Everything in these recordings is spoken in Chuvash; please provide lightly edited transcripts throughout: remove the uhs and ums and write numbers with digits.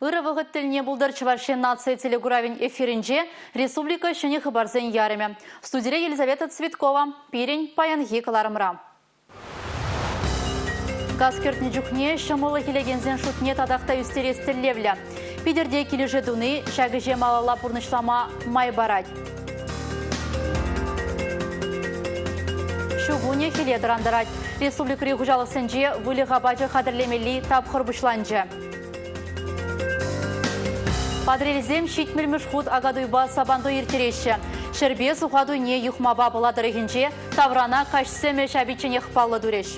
Ырӑ вӑхӑт тӗлне пултӑр Чӑваш Ен наци телекуравӗн эфирӗнче республика ҫӗнӗ хыпарсен ярӑмӗ. Студире Елизавета Цветкова. Пирӗн паянхи кӑларӑмра. Газ кӗртнӗ чухне ҫӑмӑллӑх илекенсен шутне татах та ӳстерес тӗллевлӗ. Питӗрте килӗшӳ туни ҫак ӗҫе малалла пурнӑҫлама май парать. Ҫу кунӗ хӗле тӑрантарать. Республикӑри хуҫалӑхсенче выльӑх апачӗ хатӗрлемелли тапхӑр пуҫланчӗ. Патӑрьелсем ҫитмӗлмӗш хут Акатуйпа Сабантуй ирттереҫҫӗ. Ҫӗрпе суха туйне Юхмапа Пӑла тӑрӑхӗнче таврана каҫ сӗмӗ ҫапичченех паллӑ турӗҫ.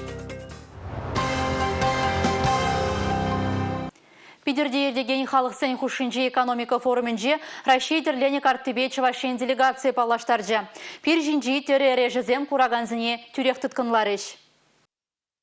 Питӗрте иртекен халӑхсен хушшинчи экономика форумӗнче Раҫҫей тӗрленӗ карттипе Чӑваш Ен делегацийӗ паллаштарчӗ. Пир ҫинчи тӗрӗ эрешӗсем куракансене тӳрех тыткӑнларӗҫ.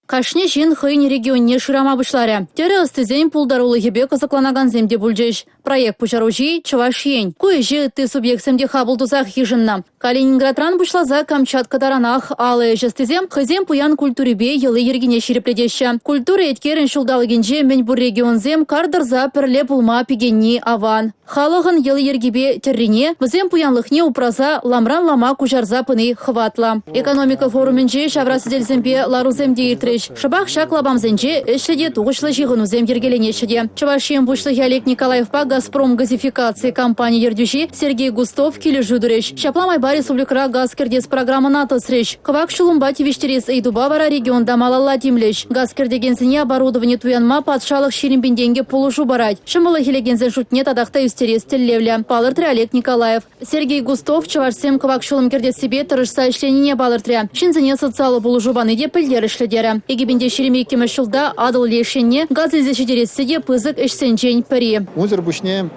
Кашни ҫын хӑйӗн регионне шырама пуҫларӗ. Тӗрӗ ӑстисен пултарулӑхӗпе кӑсӑкланакансем те пулчӗҫ. Проект пуҫаруҫи – Чӑваш Ен. Ку ӗҫе ытти субъектсем те хапӑл тусах йышӑннӑ. Калининградран пуҫласа Камчатка таранах алӑ ӗҫ ӑстисем хӑйсен пуян культурипе йӑли-йӗркине ҫирӗплетеҫҫӗ. Культура еткерӗн ҫулталӑкӗнче мӗн пур регионсем кар тӑрса пӗрле пулма пикенни аван. Халӑхӑн йӑли-йӗркипе тӗррине, вӗсен пуянлӑхне упраса ламран лама куҫарса пыни хӑватлӑ. Экономика форумӗнче ҫавра сӗтелсемпе ларусем те иртрӗҫ. Шӑпах ҫак лапамсенче ӗҫлӗ те тухӑҫлӑ ҫыхӑнусем йӗркеленеҫҫӗ те. Чӑваш Ен Пуҫлӑхӗ Олег Николаевпа «Газпром» газификаци компани ертӳҫи Сергей Густов килӗшӳ турӗҫ. Ҫапла майпа республикӑра газ кӗртес программӑна тӑсрӗҫ. Кӑвак ҫулӑмпа тивӗҫтерес ыйтупа вара регионта малалла тимлӗҫ. Газ кӗртекенсене оборудовани туянма патшалӑх 20 пин тенкӗ пулӑшу парать. Ҫӑмӑллӑх илекенсен шутне татах та ӳстерес тӗллевлӗ, палӑртрӗ Олег Николаев. Сергей Густов чӑвашсем кӑвак ҫулӑм кӗртессипе тӑрӑшса ӗҫленине палӑртрӗ. Ҫынсене социаллӑ пулӑшу пани те пӗлтерӗшлӗ терӗ. 2022 ҫулта Атӑл леш енне газ илсе ҫитересси те пысӑк ӗҫсенчен пӗри. Унсӑр пуҫне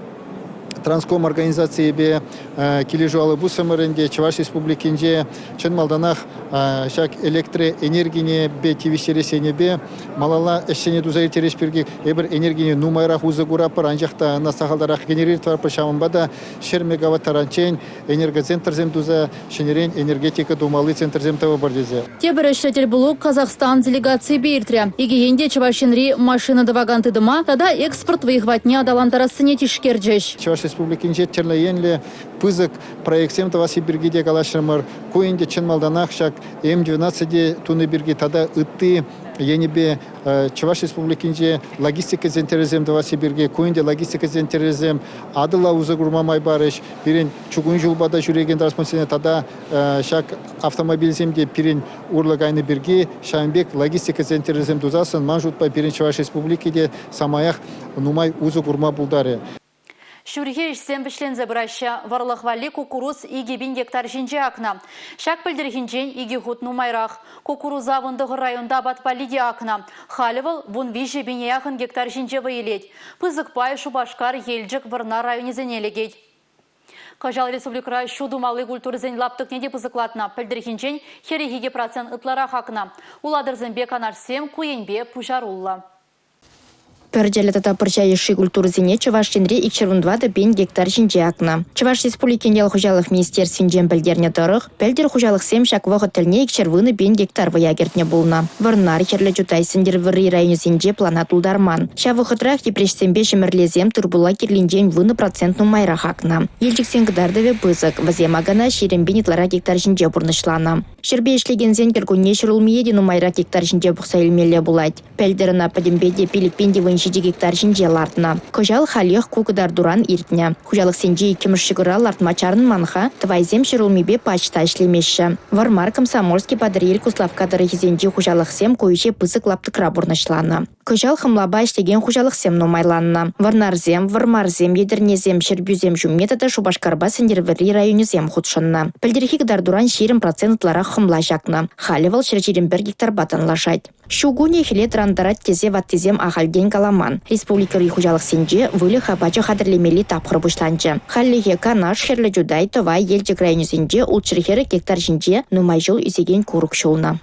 Транском организацийӗпе килӗшӳ алӑ пусрӑмӑр ӗнтӗ. Чӑваш Республикинче чӑн малтанах ҫак электроэнергине тивӗҫтерес енӗпе малалла ӗҫсене туса ирттерес пирки эпир энергине нумайрах усӑ куратпӑр, анчах та ӑна сахалтарах генерировать тӑватпӑр. Ҫавӑнпа та 100 мегаватт таранччен энергоцентрсем туса ҫӗнӗрен энергетика тумалли центрсем тӑвӑпӑр тесе. Тепӗр ӗҫлӗ тӗлпулу Казахстан делегацийӗпе иртрӗ. Икӗ ен те Чӑваш Енри машина тӑвакан тытӑма тата экспорт вӑй-хӑватне аталантарассине тишкерчӗҫ. Чӑваш Республикинче тӗрлӗ енлӗ пысӑк проектсем тӑвасси пирки те калаҫрӑмӑр. Ку ӗнтӗ чӑн малтанах ҫак М-12 туни пирки тата ытти енӗпе Чӑваш Республикинче логистика центрӗсем тӑвасси пирки, ку ӗнтӗ логистика центрӗсем Атӑла усӑ курма май парӗҫ. Пирӗн чукун ҫулпа та ҫӳрекен транспортсене тата ҫак автомобильсем те пирӗн урлӑ кайнӑ пирки ҫавӑн пек логистика центрӗсем тусассӑн, ман шутпа, пирӗн Чӑваш Республики те самаях нумай усӑ курма пултарӗ. Ҫурхи ӗҫсем вӗҫленсе пыраҫҫӗ. Вӑрлӑх валли куккурус 2000 гектар ҫинче акнӑ. Ҫак пӗлтӗрхинчен икӗ хут нумайрах. Куккуруса 19 районта апат валли те акнӑ. Халӗ вӑл 13 пине яхӑн гектар ҫинче вӑй илет. Пысӑк пай Шупашкар, Елчӗк, Вӑрнар районӗсене лекет. Кӑҫал республикӑра ҫу тумалли культурӑсен лаптӑкне те пысӑклатнӑ. Пӗлтӗрхинчен 42% ытларах акнӑ. Улатӑрсемпе Канашсем ку енпе пуҫаруллӑ. Пӗрчӗллӗ тата пӑрҫа йышши культурӑсене Чӑваш Енре 214 пин гектар ҫинче акнӑ. Чӑваш Республикин ял хуҫалӑх министерствинчен пӗлтернӗ тӑрӑх, пӗлтӗр хуҫалӑхсем ҫак вӑхӑт тӗлне 210 пин гектар вӑя кӗртнӗ пулнӑ. Вӑрнар, Хӗрлӗ Чутай, Сӗнтӗрвӑрри районӗсенче плана тултарман. Ҫав вӑхӑтрах Йӗпреҫсемпе Ҫӗмӗрлесем тыр-пула кирлинчен 10% нумайрах акнӑ. Елчӗксен кӑтартӑвӗ пысӑк, вӗсем акана 20 пин ытларах гектар ҫинче пурнӑҫланӑ. Ҫӗрпе ӗҫлекенсен кӗркунне ҫӗрулмие те нумайрах гектар ҫинче пухса илмелле пулать. Пӗлтӗр ӑна пӗтӗмпе те 5,7 гектар ҫинче лартнӑ. Кӑҫал халех ку кӑтартуран иртнӗ. Хуҫалӑхсенче иккӗмӗш ҫӑкӑра лартма чарӑнман-ха, тӑвайсем ҫӗрулмипе пач та ӗҫлемеҫҫӗ. Вӑрмар, Комсомольски, Патӑрьел, Куславкка тӑрӑхӗсенчи хуҫалӑхсем ку ӗҫе пысӑк лаптӑкра пурнӑҫланӑ. Кӑҫал хӑмлапа ӗҫлекен хуҫалӑхсем нумайланнӑ. Вӑрнарсем, Вӑрмарсем, Етӗрнесем, Ҫӗрпӳсем ҫумне тата Шупашкарпа Сӗнтӗрвӑрри районӗсем хутшӑннӑ. Пӗлтӗрхи кӑтартуран 20% ытларах хӑмла ҫакнӑ. Халӗ вӑл 121 гектарпа танлашать. Ҫу кунӗ хӗле тӑрантарать тесе ваттисем ахальтен каламан. Республикӑри хуҫалӑхсенче выльӑх апачӗ хатӗрлемелли тапхӑр пуҫланчӗ. Хальлӗхе Канаш, Хӗрлӗ Чутай, Тӑвай, Елчӗк районӗсенче 640 гектар ҫинче нумай ҫул ӳсекен курӑк ҫулнӑ.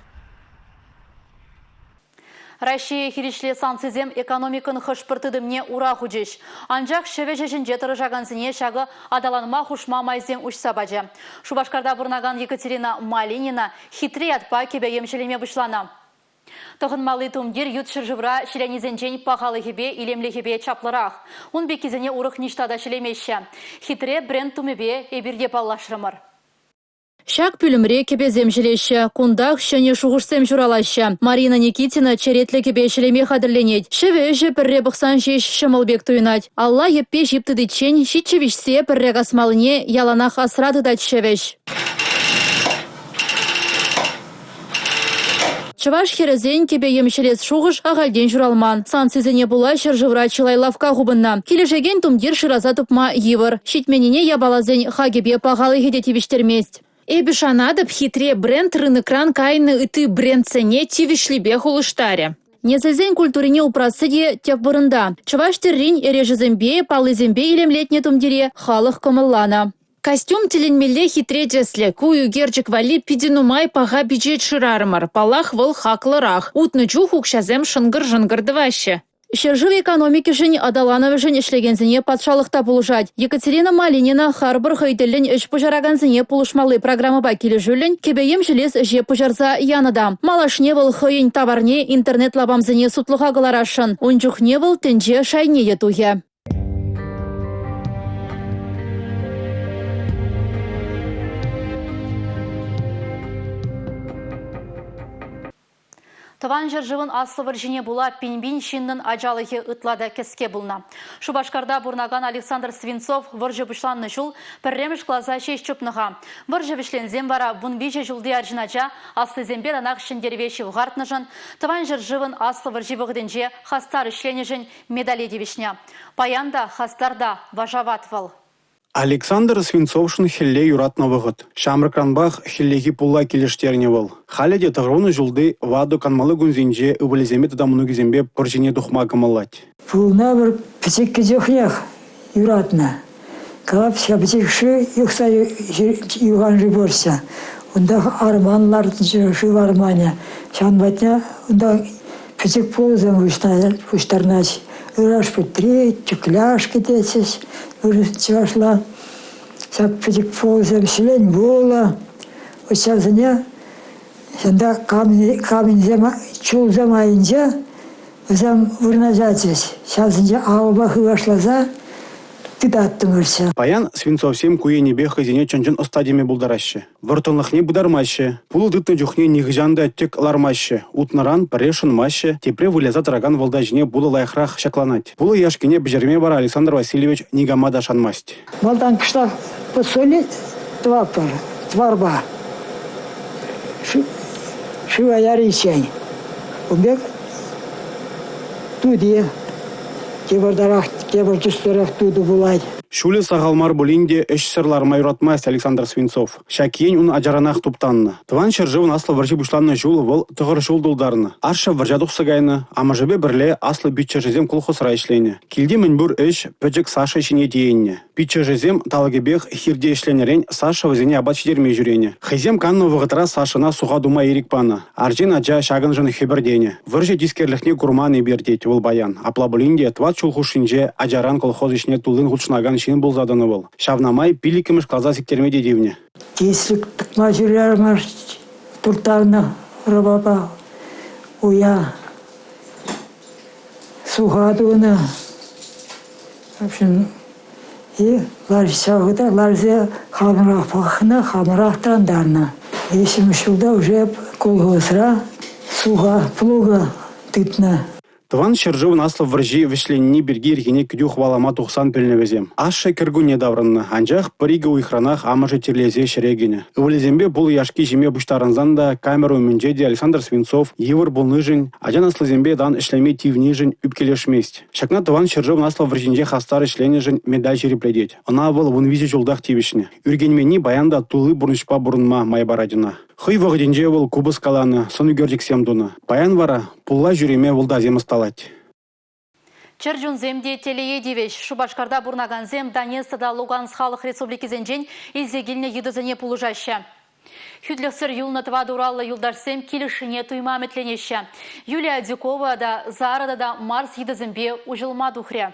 Раҫҫее хирӗҫле санкцисем экономикӑн хӑш-пӗр тытӑмне ура хучӗҫ. Анчах ҫӗвӗҫ ӗҫӗнче тӑрӑшакансене ҫакӑ аталанма хушма майсем уҫса пачӗ. Шупашкарта пурӑнакан Екатерина Малинина хитре ятпа кӗпе-йӗм ҫӗлеме пуҫланӑ. Тӑхӑнмалли тумтир ют ҫӗршывра ҫӗленисенчен пахалӑхӗпе, илемлӗхӗпе чаплӑрах. Ун пеккисене урӑх ниҫта та ҫӗлемеҫҫӗ. Хитре бренд тумӗпе эпир те паллашрӑмӑр. Ҫак пӳлӗмре кӗпесем ҫӗлеҫҫӗ. Кунтах ҫӗнӗ шухӑшсем ҫуралаҫҫӗ. Марина Никитина черетлӗ кӗпе ҫӗлеме хатӗрленет. Ҫӗвӗ ӗҫӗ пӗрре пӑхсан ҫеҫ ҫӑмӑл пек туйӑнать. Алла йӗппе ҫип тытиччен ҫиччӗ виҫсе пӗрре касмаллине яланах асра тытать ҫӗвӗҫ. Чӑваш хӗрӗсен кӗпе-йӗм ҫӗлес шухӑш ахальтен ҫуралман. Санкцисене пула ҫӗршывра чылай лавкка хупӑннӑ. Килӗшекен тумтир шыраса тупма йывӑр. Ҫитменнине япаласен хакӗпе пахалӑхӗ те тивӗҫтермест. Эпӗ шанатӑп, хитре бренд рынокран кайнӑ ытти брендсене тивӗҫлипех улӑштарӗ. Несӗлсен культурине упрасси те тӗп вырӑнта. Чӑваш тӗррин эрешӗсемпе, паллисемпе илемлетнӗ тумтире халӑх кӑмӑлланӑ. Костюм тӗлӗнмелле хитре тӗслӗ. Ку ӳкерчӗк валли питӗ нумай паха пичет шырарӑмӑр. Паллах, вӑл хаклӑрах. Утнӑ чух укҫасем шӑнкӑр-шӑнкӑр тӑваҫҫӗ. Ҫӗршыв экономикишӗн, аталанӑвӗшӗн ӗҫлекенсене патшалӑх та пулӑшать. Екатерина Малинина харпӑр хӑй тӗллӗн ӗҫ пуҫаракансене пулӑшмалли программӑпа килӗшӳллӗн кӗпе-йӗм ҫӗлес ӗҫе пуҫарса янӑ та. Малашне вӑл хӑйӗн таварне интернет-лапамсене сутлӑха кӑларасшӑн. Ун чухне вӑл тӗнче шайне те тухӗ. Тӑван ҫӗршывӑн Аслӑ вӑрҫине пула пин-пин ҫыннӑн ачалӑхӗ ытла та кӗске пулнӑ. Шупашкарта пурӑнакан Александр Свинцов вӑрҫӑ пуҫланнӑ ҫул пӗрремӗш класа ҫеҫ чупнӑ-ха. Вӑрҫӑ вӗҫленсен вара 13 ҫулти арҫын ача аслисемпе танах ҫӗнтерӗве ҫывхартнӑшӑн, Тӑван ҫӗршывӑн Аслӑ вӑрҫи вӑхӑтӗнче хастар ӗҫленӗшӗн медале тивӗҫнӗ. Паян та хастар та вашават вӑл. Александр Свинцовшӑн хӗлле юратнӑ вӑхӑт. Ҫамрӑкранпах хӗллехи пулла килӗштернӗ вӑл. Халӗ те 90 ҫулти ватӑ канмалли кунсенче ывӑлӗсемпе тата мӑнукӗсемпе пӑр ҫине тухма кӑмӑллать. Пулна пӗр пӗчӗккӗ чухнех юратнӑ. Калап пӗчӗк шыв юхса юхан шыв пурччӗ. Унтах арман лартнӑччӗ, шыв арманӗ. Ҫавӑн патне унта пӗчӗк пулӑсем пуҫтарӑнаҫ. Ыраш пӗтри, тӳкляшки тетчӗҫ чӑвашла. Ҫак пӗчӗк пулӑсем ҫӗлен пулӑ. Ҫавсене ҫунта каменьсем, чулсем айӗнче вӗсем вырнаҫатчӗҫ. Ҫавсенче алӑпа хыпашласа тытаттӑмӑрччӗ. Паян Свинцовсем ку енӗпе хӑйсене чӑн-чӑн ӑста теме пултараҫҫӗ. Вӑрттӑнлӑхне пытармаҫҫӗ. Пулӑ тытнӑ чухне нихӑҫан та тӗк лармаҫҫӗ. Утнӑран пӗрре шӑнмаҫҫӗ, тепре выляса тӑракан вӑлта ҫине пулӑ лайӑхрах ҫакланать. Пулӑ яшкине пӗҫерме вара Александр Васильевич никама та шанмасть. Малтан кӑштах посолить тӑватпӑр тӑварпа. Шыва яриччен. Ун пек тути тепӗртарах, тепӗр тӗслӗрех тутӑ пулать. Ҫулӗ сахал мар пулин те ӗҫсӗр ларма юратмасть Александр Свинцов. Ҫак ен ун ачаранах туптаннӑ. Тӑван ҫӗршывӑн Аслӑ вӑрҫи пуҫланнӑ ҫул вӑл 9 ҫул тултарнӑ. Ашшӗ вӑрҫа тухса кайнӑ, амӑшӗпе пӗрле аслӑ пиччӗшӗсем колхозра ӗҫленӗ. Килти мӗнпур ӗҫ пӗчӗк Саша ҫине тиеннӗ. Пиччӗшӗсем талӑкӗпех хирте ӗҫленӗрен Саша вӗсене апат ҫитерме ҫӳренӗ. Хӑйсем каннӑ вӑхӑтра Сашӑна суха тума ирӗк панӑ. Арҫын ача ҫакӑншӑн хӗпӗртенӗ. Вӑрҫӑ тискерлӗхне курман эпир, тет вӑл паян. Апла пулин те тӑват ҫул хушшинче ачаран колхоз ӗҫне туллин хутшӑнакан ҫын пулса тӑнӑ вӑл. Ҫавна май пиллӗкмӗш класа сиктерме те тивнӗ. Тислӗк тӑкма ҫӳрерӗмӗр, турттарнӑ урапапа уя. Суха тунӑ. В общем, и ларса ларса хамӑрах пӑхнӑ, хамӑрах тӑрантарнӑ. Виҫҫӗмӗш ҫулта уже колхозра суха плуга тытнӑ. Тӑван ҫӗршывӑн Аслӑ вӑрҫи вӗҫленни пирки ирхине кӗтӳ хӑвалама тухсан пӗлнӗ вӗсем. Ашшӗ кӗркунне таврӑннӑ, анчах пӗр-икӗ уйӑхранах амӑшӗ чирлесе ҫӗре кӗнӗ. Ывӑлӗсемпе пулӑ яшки ҫиме пуҫтарӑнсан та камера умӗнче те Александр Свинцов йывӑр пулнишӗн, ачан аслисемпе тан ӗҫлеме тивнишӗн ӳпкелешмест. Ҫакна Тӑван ҫӗршывӑн Аслӑ вӑрҫинче хастар ӗҫленӗшӗн медаль ҫирӗплетет. Ӑна вӑл 13 ҫултах тивӗҫнӗ. Ӳркенменни паян та тулли пурнӑҫпа пурӑнма май парать ӑна. Хӑй вӑхӑтӗнче вӑл купӑс каланӑ, сӑн ӳкерчӗксем тунӑ. Паян вара пулла ҫӳреме вӑлтасем ӑсталать. Чӗр чунсем те телее тивӗҫ. Шупашкарта пурӑнакансем Донецк тата Луганск халӑх республикисенчен илсе килнӗ йытӑсене пулӑшаҫҫӗ. Хӳтлӗхсӗр юлнӑ тӑватӑ ураллӑ юлташсем килӗшшине туйма ӗмӗтленеҫҫӗ. Юлия Адюкова та Зара тата Марс йытӑсемпе уҫӑлма тухрӗ.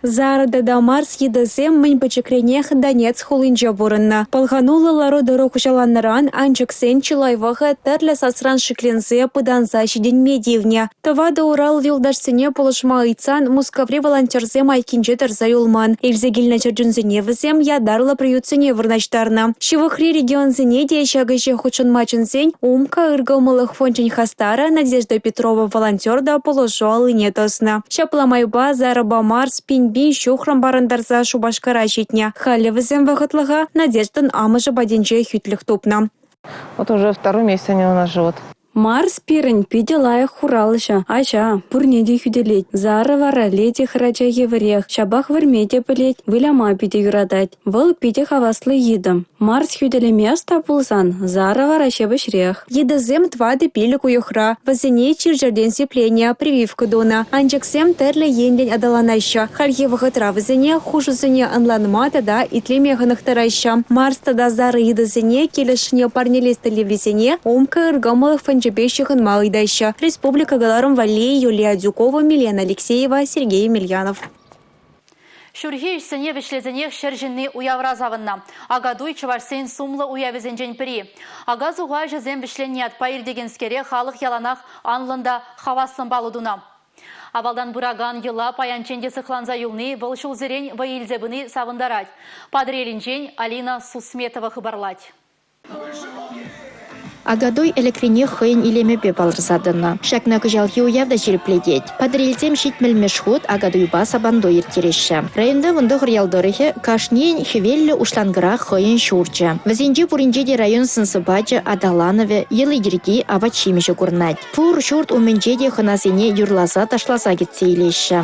Зара тата Марс йытӑсем мӗн пӗчӗкренех Донецк хулинче пурӑннӑ. Пӑлхануллӑ лару-тӑру хуҫаланнӑран анчӑксен чылай вӑхӑт тӗрлӗ сасран шикленсе, пытанса ҫитӗнме тивнӗ. Тӑватӑ ураллӑ юлташсене пулӑшма ыйтсан Мускаври волонтерсем айккинче тӑрса юлман. Илсе килнӗ чӗр чунсене вӗсем ятарлӑ приютсене вырнаҫтарнӑ. Ҫывӑхри регионсене те ҫак ӗҫе хутшӑнма чӗнсен «Умка» ыр кӑмӑллӑх фончӗн хастарӗ Надежда Петрова волонтер та пулӑшу аллине тӑснӑ. Ҫапла майпа Зарӑпа Марс пин-пин ҫухрӑм парӑнтарса Шупашкара ҫитнӗ. Халӗ вӗсем вӑхӑтлӑха Надеждӑн амӑшӗ патӗнче хӳтлӗх тупнӑ. Вот уже второй месяц они у нас живут. Марс пирӗн питӗ лайӑх хуралҫӑ, аҫа, пурне те хӳтӗлет. Зара вара леди хӗрача евӗрех, ҫапах вӗрме те пӗлет, выляма питӗ юратать. Вӑл питӗ хаваслӑ йытӑ. Марс хӳтӗлеме ӑста пулсан, Зара вара ҫепӗҫрех. Йытӑсем 4-5 уйӑхра. Вӗсене чир-чӗртен сипленӗ, прививка тунӑ. Анчӑксем тӗрлӗ енлӗн аталанаҫҫӗ. Хальхи вӑхӑтра вӗсене хушусене ӑнланма тата итлеме хӑнӑхтараҫҫӗ. Марс тата Зара йытӑсене килӗшне парнелес тӗллевлисене Умка ыркӑмӑллӑх фончӗпе ҫыхӑнма ыйтаҫҫӗ. Республика кӑларӑм валли Юлия Адюкова, Милена Алексеева, Сергей Емельянов. Ҫурхи ӗҫсене вӗҫлесенех ҫӗр ҫынни уявра савӑннӑ. Акатуй чӑвашсен сумлӑ уявӗсенчен пӗри. Ака-суха ӗҫӗсем вӗҫленнӗ ятпа иртекенскере халӑх яланах анлӑн та хаваслӑн паллӑ тунӑ. Авалтан пыракан йӑла паянччен те сыхланса юлни вӑл ҫулсерен вӑй илсе пыни савӑнтарать. Патӑрьелӗнчен Алина Сусметова хыпарлать. Акатуй ӗлӗкренех хӑйӗн илемӗпе палӑрса тӑнӑ. Ҫакна кӑҫалхи уяв та ҫирӗплетет. Патӑрьелсем ҫитмӗлмӗш хут Акатуйпа Сабантуй ирттереҫҫӗ. Районта 19 ял тӑрӑхӗ, кашнийӗн хӗвеллӗ уҫланкӑра хӑйӗн ҫурчӗ. Вӗсенче пуринче те район сӑн-сӑпачӗ, аталанӑвӗ, йӑли-йӗрки, апат-ҫимӗҫӗ курӑнать. Пур ҫурт умӗнче те хӑнасене юрласа-ташласа кӗтсе илеҫҫӗ.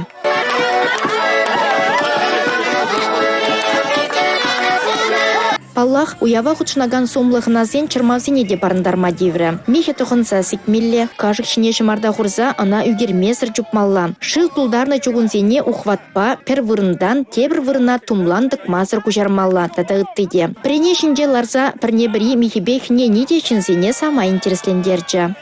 Паллах, уява хутшӑнакан сумлӑ хӑнасен чӑрмавсене те парӑнтарма тиврӗ. Михӗ тӑхӑнса сикмелле, кашӑк ҫине ҫӑмарта хурса ӑна ӳкермесӗр чупмалла. Шыв тултарнӑ чукунсене ухватпа пӗр вырӑнтан тепӗр вырӑна тумлан тӑкмасӑр куҫармалла тата ытти те. Пӗрене ҫинче ларса пӗрне-пӗри михӗпе хӗнени те ҫынсене самай интереслентерчӗ.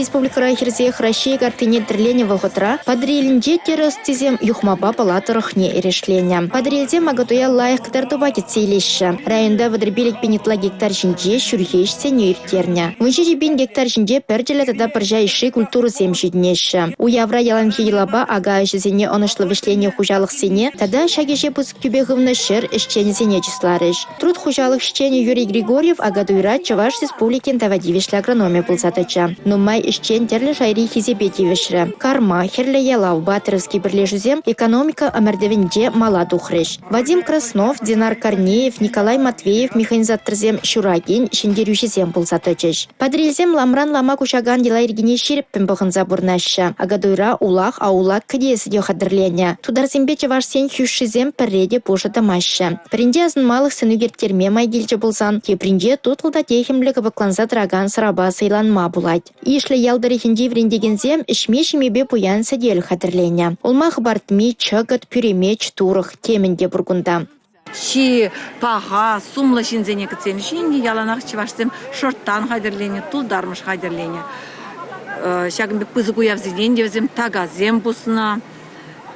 Республикӑра хӗрсех Раҫҫей карттине тӗрленӗ вӑхӑтра Патӑрьелӗнче тӗрӗ ӑстисем Юхмапа Пӑла тӑрӑхне эрешленӗ. Патӑрьелсем Акатуя лайӑх кӑтартупа кӗтсе илеҫҫӗ. Районта 35 пин ытла гектар ҫинче ҫурхи ӗҫсене ирттернӗ. 17 пин гектар ҫинче пӗрчӗллӗ тата пӑрҫа йышши культурӑсем ҫитӗнеҫҫӗ. Уявра яланхи йӑлапа ака ӗҫӗсене ӑнӑҫлӑ вӗҫленӗ хуҫалӑхсене тата ҫак ӗҫе пысӑк тӳпе хывнӑ ҫӗр ӗҫченӗсене чысларӗҫ. Труд хуҫалӑх ӗҫченӗ Юрий Григорьев Акатуйра Чӑваш Республикин тава тивӗҫлӗ агрономӗ пулса тӑчӗ. Нумай ӗҫчен тӗрлӗ шайри хисепе тивӗҫрӗ. Карма, Хӗрлӗ ялав, Батыровски пӗрлешӳсем экономика ӑмӑртӑвӗнче мала тухрӗҫ. Вадим Краснов, Динар Корнеев, Николай Матвеев механизаторсем ҫуракин ҫӗнтерӳҫисем пулса тӑчӗҫ. Патӑрьелсем ламран лама куҫакан йӑла-йӗркене ҫирӗппӗн пӑхӑнса пурӑнаҫҫӗ. Акатуйра улах, аулак кӗтесӗ те хатӗрленӗ. Тутарсемпе чӑвашсен хӳшшисем пӗрре те пушӑ тӑмаҫҫӗ. Пӗринче асӑнмалӑх сӑн ӳкерттерме май килчӗ пулсан, тепринче тутлӑ та техӗмлӗ кӑпӑкланса тӑракан сӑрапа сӑйланма пулать. Ишлӗ ял тӑрӑхӗнчи вӗрентекенсем ӗҫме-ҫимепе пуян сӗтел хатӗрленӗ. Улма хӑпартми, чӑкӑт, пӳремеч, турӑх темӗн те пур кунта. Чи паха, сумлӑ ҫынсене кӗтсен ӗнтӗ яланах чӑвашсем шӑрттан хатӗрленӗ, тултармӑш хатӗрленӗ. Ҫакӑн пек пысӑк уявсене ӗнтӗ вӗсем такасем пуснӑ.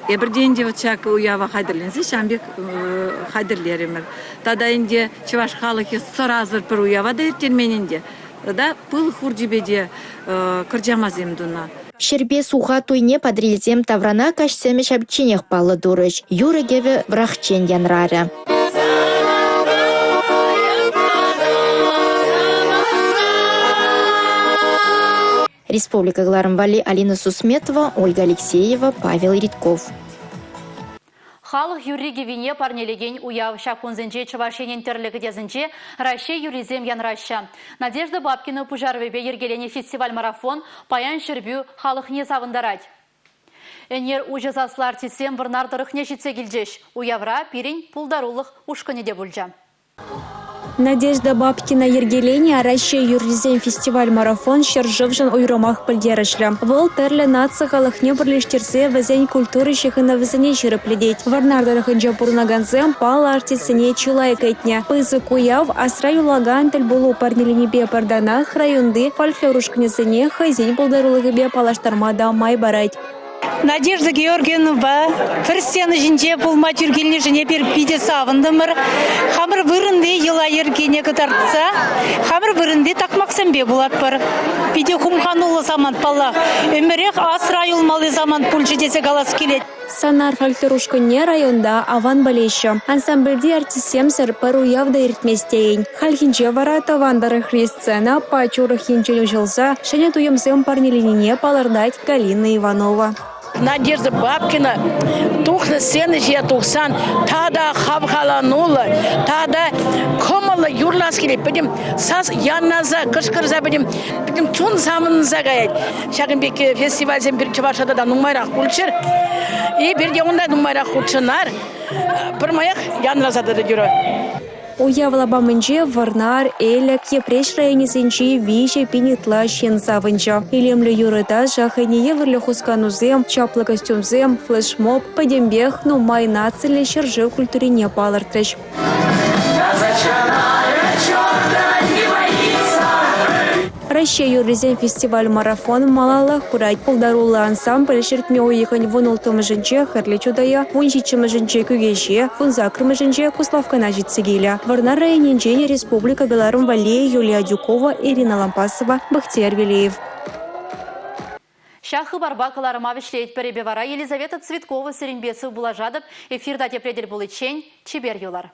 Эпир те ӗнтӗ вот ҫак уява хатӗрленсе ҫавӑн пек хатӗрлерӗмӗр. Тата ӗнтӗ чӑваш халӑхӗ сӑрасӑр пӗр уява та ирттермен ӗнтӗ. Тата пыл хурчӗпе те кӑрчамасем тунӑ. Ҫӗрпе суха туйне Патӑрьелсем таврана каҫ сӗмӗ ҫапичченех паллӑ турӗҫ. Юрӑ-кӗвӗ вӑрахчен янрарӗ. Республика кӑларӑм валли Алина Сусметова, Ольга Алексеева, Павел Ритков. Халӑх юрри-кӗввине парнелекен уяв ҫак кунсенче Чӑваш Енӗн тӗрлӗ кӗтесӗнче Раҫҫей юррисем янраҫҫӗ. Надежда Бабкина пуҫарӑвӗпе йӗркеленӗ фестиваль-марафон паян Ҫӗрпӳ халӑхне савӑнтарать. Ӗнер уҫӑ саслӑ артистсем Вӑрнар тӑрӑхне ҫитсе килчӗҫ. Уявра пирӗн пултарулӑх ушкӑнӗ те пулчӗ. Надежда Бабкина йӗркеленӗ Раҫҫей юррисен фестиваль-марафон ҫӗршывшӑн уйрӑмах пӗлтерӗшлӗ. Вӑл тӗрлӗ наци халӑхне пӗрлештерсе вӗсен культура ҫыхӑнӑвӗсене ҫирӗплетет. Вӑрнар тӑрӑхӗнче пурӑнакансем паллӑ артистсене чылай кӗтнӗ. Пысӑк уяв асра юлакан тӗлпулу парнеленипе пӗр танах районти фольклор ушкӑнӗсене хӑйсен пултарулӑхӗпе паллаштарма та май парать. Надежда Георгиевнӑпа пӗр сцена ҫинче пулма тӳр килнӗшӗн эпир питӗ савӑнтӑмӑр. Хамӑр вырӑнти йӑла-йӗркене кӑтартса хамӑр вырӑнти такмаксемпе пулатпӑр. Питӗ хумхануллӑ самант паллах. Ӗмӗрех асра юлмалли самант пулчӗ тесе калас килет. Санар фольклор ушкӑнне районта аван пӗлеҫҫӗ. Ансамбльти артистсемсӗр пӗр уяв та иртмест тейӗн. Хальхинче вара тӑван тӑрӑхри сцена пач урӑх енчен уҫӑлса ҫӗнӗ туйӑмсем парнеленине палӑртать Галина Иванова. Надежда Бабкина тухнӑ сцена ҫине тухсан тата хавхалануллӑ, тата кӑмӑллӑ юрлас килет. Пӗтӗм сас янласа, кӑшкӑрса пӗтӗм, пӗтӗм чун савӑнса каять. Ҫакӑн пек фестивальсем пир Чӑвашра тата нумайрах пулччӑр. Эпир те унта нумайрах хутшӑнар. Пӗрмаях янраса тӑтӑр юрӑ. Уяв лапамӗнче Вӑрнар, Элӗк, Йӗпреҫ районӗсенчи 3 000 ытла ҫын савӑнчӗ. Илемлӗ юрӑ-ташӑ, хӑйне евӗрлӗ хусканусем, чаплӑ костюмсем, флешмоб пӗтӗмпех нумай нациллӗ ҫӗршыв культурине палӑртрӗҫ. Раҫҫей юррисен фестиваль-марафон малаллах пырать. Пултаруллӑ ансамбль ҫӗртме уйӑхӗн 16-мӗшӗнче Хӗрлӗ Чутая, 17-мӗшӗнче Кӳкеҫе, 18-мӗшӗнче Куславккана ҫитсе килӗ. Вӑрнар районӗнчен республика кӑларӑм валли Юлия Адюкова, Ирина Лампасова, Бахтияр Велеев. Ҫак хыпарпа кӑларӑма вӗҫлетпӗр. Эпӗ вара Елизавета Цветкова сирӗнпе сывпуллашатӑп. Эфирта тепре тӗл пуличчен чипер юлӑр.